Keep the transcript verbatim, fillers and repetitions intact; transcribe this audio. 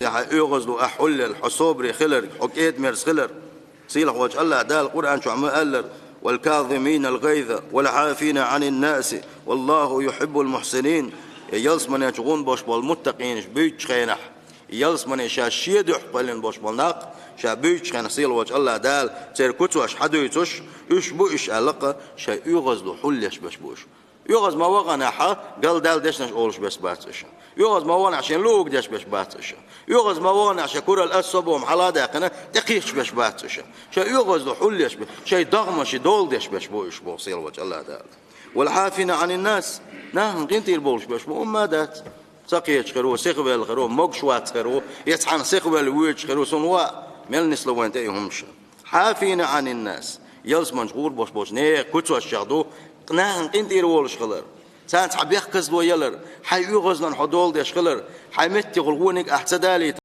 хьайн оьгӀазло ахь хьулъяьлла, хьо собаре хиларг, хьо кӀеда-мерза хилар. Сийлахь волчу АллахӀ Дала Къуръан чохь ма-аллара: «والكاظمين الغيظ والعافين عن الناس والله يحب المحسنين». Я ялсамане чу гӀун болуш болу муттакъинаш буьйцучу хенахь, ялсамане ша шен дуьхьа кхоьллина болуш болу нах, ша буьйцучу хенахь, сийлахь волчу АллахӀ Дала церан куцаш хьадуьйцуш, уьш бу уьш аьлла-кх, шайн оьгӀазло хьулъеш берш бу уьш. ОьгӀаз ма вахана хьан галдаьлла дешнаш олуш берш бац уьш. ОьгӀаз ма вахана шен луъург деш берш бац уьш. ОьгӀаз ма вахана шен куралла ас со боху хьала а даьккхина, тӀекхийсуш берш бац уьш. Шайн оьгӀазло хьулъеш берш, шайн догӀмашна дола деш берш бу уьш, боху сийлахь волчу АллахӀ Дала. «والعافين عن الناس», нахана къинтӀера бовлуш берш бу, хӀумма а дац. Ца кхеташ хир ву, сихвелла хир ву, могуш вац хир ву, я цхьаьна сихвелла воьдуш хир ву, суна ваъ, мел нисло вайна тӀе и хӀумаш. «عافين عن الناس», ялсамане чу гӀур болуш болчу нехан куцашчех ду нахана къинтӀера волуш хилар. Царна цхьа бехказло ялар, хьайн оьгӀазлонна хьо дола деш хилар, хьайн меттехула вониг ахь ца далийта